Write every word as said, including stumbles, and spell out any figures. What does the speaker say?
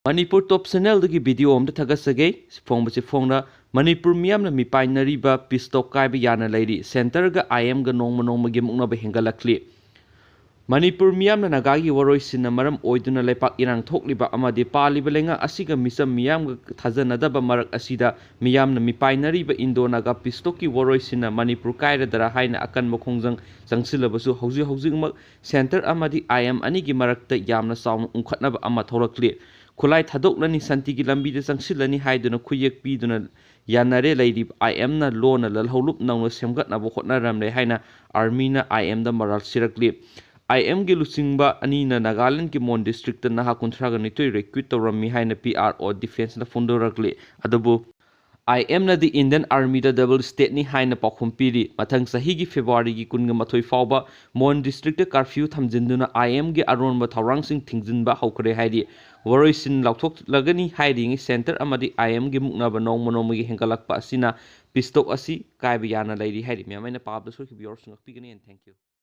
ꯃꯅꯤꯄꯨꯔ ꯇꯣꯞ ꯆꯦꯅꯦꯜꯗꯒꯤ video ꯑꯃꯗ ꯊꯥꯒꯠꯆꯒꯦ꯫ ꯐꯣꯡꯕꯁꯤ ꯐꯣꯡꯅ ꯃꯅꯤꯄꯨꯔ ꯃꯤꯌꯥꯝꯅ ꯃꯤꯄꯥꯏꯅꯔꯤꯕ piece ꯇꯣꯛ ꯀꯥꯏꯕ ꯌꯥꯅ ꯂꯩꯔꯤ꯫ ꯁꯦꯟꯇꯔꯒ ꯑꯥꯏ ꯑꯦꯝꯒ ꯅꯣꯡꯃ ꯅꯣꯡꯃꯒꯤ ꯃꯨꯛꯅꯕ ꯍꯦꯟꯒꯠꯂꯛꯂꯤ꯫ ꯃꯅꯤꯄꯨꯔ ꯃꯤꯌꯥꯝꯅ ꯅꯥꯒꯥꯒꯤ ꯋꯥꯔꯣꯏꯁꯤꯟꯅ ꯃꯔꯝ ꯑꯣꯏꯗꯨꯅ ꯂꯩꯄꯥꯛ ꯏꯔꯥꯡ ꯊꯣꯛꯂꯤꯕ ꯑꯃꯗꯤ ꯄꯥꯜꯂꯤꯕ ꯂꯩꯉꯥꯛ ꯑꯁꯤꯒ ꯃꯤꯆꯝ ꯃꯤꯌꯥꯝꯒ ꯊꯥꯖꯅꯗꯕ ꯃꯔꯛ ꯑꯁꯤꯗ ꯃꯤꯌꯥꯝꯅ ꯃꯤꯄꯥꯏꯅꯔꯤꯕ ꯏꯟꯗꯣ ꯅꯥꯒꯥ ꯄꯤꯁ ꯇꯣꯛꯀꯤ ꯋꯥꯔꯣꯏꯁꯤꯟꯅ ꯃꯅꯤꯄꯨꯔ ꯀꯥꯏꯔꯗꯔꯥ ꯍꯥꯏꯅ ꯑꯀꯟꯕ ꯈꯣꯡꯖꯪ ꯆꯪꯁꯤꯜꯂꯕꯁꯨ, ꯍꯧꯖꯤꯛ ꯍꯧꯖꯤꯛꯃꯛ ꯁꯦꯟꯇꯔ ꯑꯃꯗꯤ ꯑꯥꯏ ꯑꯦꯝ ꯑꯅꯤꯒꯤ ꯃꯔꯛꯇ ꯌꯥꯝꯅ ꯆꯥꯎꯅ ꯎꯪꯈꯠꯅꯕ ꯑꯃ ꯊꯣꯛꯂꯛꯂꯤ꯫ ꯈꯨꯠꯂꯥꯏ ꯊꯥꯗꯣꯛꯂꯅꯤ, ꯁꯥꯟꯇꯤꯒꯤ ꯂꯝꯕꯤꯗ ꯆꯪꯁꯤꯜꯂꯅꯤ ꯍꯥꯏꯗꯨꯅ ꯈꯨꯌꯦꯛ ꯄꯤꯗꯨꯅ ꯌꯥꯅꯔꯦ ꯂꯩꯔꯤꯕ ꯑꯥꯏ ꯑꯦꯝꯅ ꯂꯣꯟꯅ ꯂꯜꯍꯧꯂꯨꯞ ꯅꯧꯅ ꯁꯦꯝꯒꯠꯅꯕ ꯍꯣꯠꯅꯔꯝꯂꯦ ꯍꯥꯏꯅ ꯑꯥꯔꯃꯤꯅ ꯑꯥꯏ ꯑꯦꯝꯗ ꯃꯔꯥꯜ ꯁꯤꯔꯛꯂꯤ꯫ ꯑꯥꯏ ꯑꯦꯝꯒꯤ ꯂꯨꯆꯤꯡꯕ ꯑꯅꯤꯅ ꯅꯥꯒꯥꯂꯦꯟꯗꯒꯤ ꯃꯣꯟ ꯗꯤꯁꯇ꯭ꯔꯤꯛꯇ ꯅꯍꯥ ꯀꯨꯟꯊ꯭ꯔꯥꯒ ꯅꯤꯊꯣꯏ ꯔꯤꯀ꯭ꯔꯨꯠ ꯇꯧꯔꯝꯃꯤ ꯍꯥꯏꯅ ꯄꯤ ꯑꯥꯔ ꯑꯣ ꯗꯤꯐꯦꯟꯁꯅ ꯐꯣꯡꯗꯣꯔꯛꯂꯤ꯫ ꯑꯗꯨꯕꯨ ꯑꯥꯏ ꯑꯦꯝꯅꯗꯤ ꯏꯟꯗꯤꯌꯟ ꯑꯥꯔꯃꯤꯗ ꯗꯕꯜ ꯁ꯭ꯇꯦꯠꯅꯤ ꯍꯥꯏꯅ ꯄꯥꯎꯈꯨꯝ ꯄꯤꯔꯤ꯫ ꯃꯊꯪ ꯆꯍꯤꯒꯤ ꯐꯦꯕ꯭ꯔꯨꯋꯥꯔꯤꯒꯤ ꯀꯨꯟꯒ ꯃꯥꯊꯣꯏ ꯐꯥꯎꯕ ꯃꯣꯟ ꯗꯤꯁꯇ꯭ꯔꯤꯛꯇ ꯀꯥꯔꯐ꯭ꯌꯨ ꯊꯝꯖꯤꯟꯗꯨꯅ ꯑꯥꯏ ꯑꯦꯝꯒꯤ ꯑꯔꯣꯟꯕ ꯊꯧꯔꯥꯡꯁꯤꯡ ꯊꯤꯡꯖꯤꯟꯕ ꯍꯧꯈ꯭ꯔꯦ ꯍꯥꯏꯔꯤ꯫ ꯋꯥꯔꯣꯏꯁꯤꯟ ꯂꯥꯎꯊꯣꯛꯂꯒꯅꯤ ꯍꯥꯏꯔꯤꯉꯩ ꯁꯦꯟꯇꯔ ꯑꯃꯗꯤ ꯑꯥꯏ ꯑꯦꯝꯒꯤ ꯃꯨꯛꯅꯕ ꯅꯣꯡꯃ ꯅꯣꯡꯃꯒꯤ ꯍꯦꯟꯒꯠꯂꯛꯄ ꯑꯁꯤꯅ ꯄꯤꯁ ꯇꯣꯛ ꯑꯁꯤ ꯀꯥꯏꯕ ꯌꯥꯅ ꯂꯩꯔꯤ ꯍꯥꯏꯔꯤ꯫ ꯃꯌꯥꯝ ꯑꯩꯅ ꯄꯥꯕꯗ ꯁꯣꯏꯈꯤꯕ ꯌꯥꯎꯔꯁꯨ ꯉꯥꯛꯄꯤꯒꯅꯤ꯫ And thank you꯫